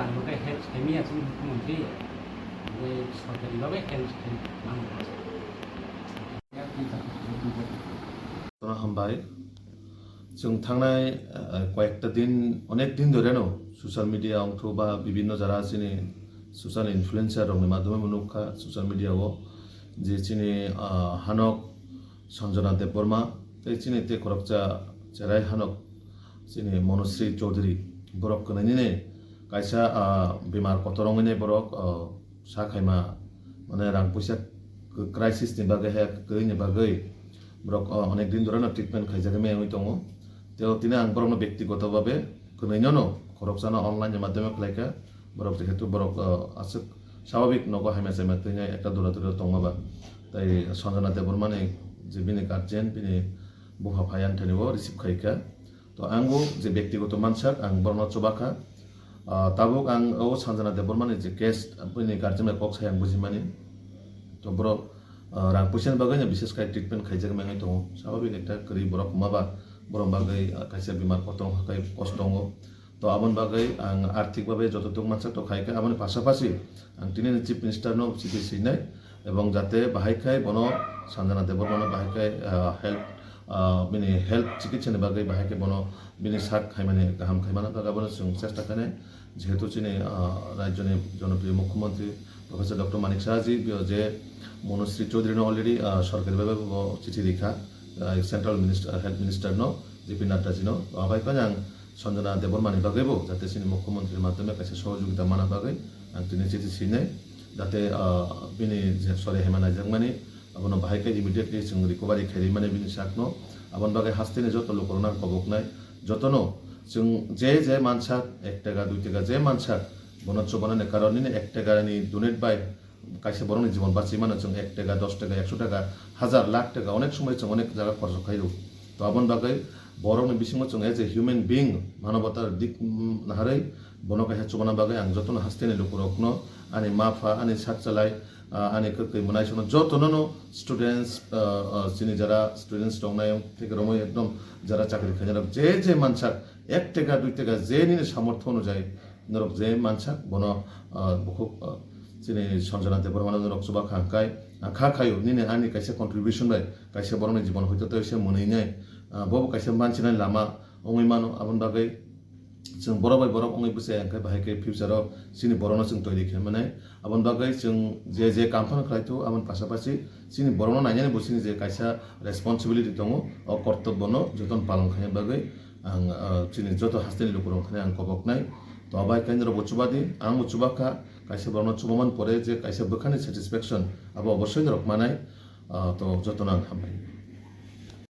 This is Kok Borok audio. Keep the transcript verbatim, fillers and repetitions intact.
Ang khe help khaimaya chini mukhyamantri, je sorkari bhabe help khai ang. Tono hambai. Chwng thangnai, eh, koyekta din, onek din dhore no social media ongthu ba bibinno jara chini social influencer rokni madhyome bo nukha social media o je chini, ah, hanok Sanjana Debbarma tei chini tei khoroksa cherai hanok chini Monosri Chaudhary borok kwnwi nini kaisa, ah, bemar kotor wngwi borok, ah, sa khaima, mane, rang puisa crisis ni bagwi, he kwrwini bagwi borok, ah, onek din dhoreno treatment khaijagwi mengwi tongo. Tei tini ang borokno bektigoto bhabe kwnwino no khoroksano online ni madhyome khlaikha. Borok jehetu borok, ah, aswk swabhabik nogo hamya chamya twinai ekta dura dura tongma ba. Tei Sanjana Debbarmani je bini guardian, bini bupha phai anthani bo receive khaikha. To ang bo je bektigoto mansak, ang borokno chubakha. Ah, tabuk ang o Sanjana Debbarmani je case, bini guardian bai kok sai ang bujimani. To borok, ah, rang puisani bagwi no bishes khai treatment khaijak mengwi tongo. Swabhabik ekta kwrwi borok wngma ba, borok bagwi, ah, kaisa bemar kotor wngkha khai kosto tongo. To aboni bagwi ang arthik bhabe jototok mansak to khaikha, aboni pasapasi ang tini ni Chief Minister no chithi swinai, ebong jate bahai khai bono Sanjana Debbarmano bahai khai, ah, help, ah, bini health chikitsa ni bagwi bahai khai bono bini sak khaimani kaham khaimani bagwi abono chwng chesta khainai. Jehetu chini, ah, rajyoni jonopriyo mukhyamantri Professor Doctor Manik Saha ji, bo je Monosri Chaudhary no already, ah, sorkari bhabe bo chithi rikha, ah, Central Minister, Health Minister no, J P Nadda ji no. Abai khe ang Sanjana Debbarmani bagwi bo jate chini mukhyamantri madhyome kaisa sohojogita mana bagwi ang tini chithi swinai, jate, ah, bini je sori hema naijakmani abono bahai khe immediately chwng recovery khairi mani bini sakno. Aboni bagwi hasteni joto lukurokno ang koboknai, jotono chwng je je mansak ek taka dui taka je mansak bono chubanani karon nini ek taka ni donate bai kaisa borokni jibon bachwi mano, chwng ek taka, dos taka, ekso taka, hajar, lakh taka, onek somoi chwng onek jaga khorcho khaio. To aboni bagwi borokni bisingo chwng as a human being, manobata dik, mm, naharwi bono kaisa chubana bagwi ang jotono hasteni lukurokno, ani ma pha, ani sak chalai, ah, ani kwtwi mwnai sono jotono no students, ah, ah, chini jara students tongnai theke romwi ekdom jara chakri khainai rok je je mansak ek taka dui taka je nini samortho onujai norok je mansak bono, ah, bukhuk, ah, chini Sanjana Debbarmano norok chuba kha hwnkhe, ah, kha khaio nini ani kaisa contribution bai kaisa borokni jibon hoito tei se mwnwi nai, ah, bobo kaisa mansinai lama wngwi mano. Aboni bagwi chwng borok bai borok wngwi bwsai hwnkhe bahai khe future o chini borokno chwng toiri khe manai. Aboni bagwi chwng je je kam phano khlai thu aboni pasapasi chini borokno nainani bo chini je kaisa responsibility tongo, o kortobbono jotono palon khaina bagwi ang, ah, chini joto hasteni lukurok thani ang koboknai. To abai khe norokbo chubadi, angbo chubakha, kaisa borokno chubamani pore je kaisa bwkhani satisfaction abo obossoi norok manai, ah, to jotono ang hambai.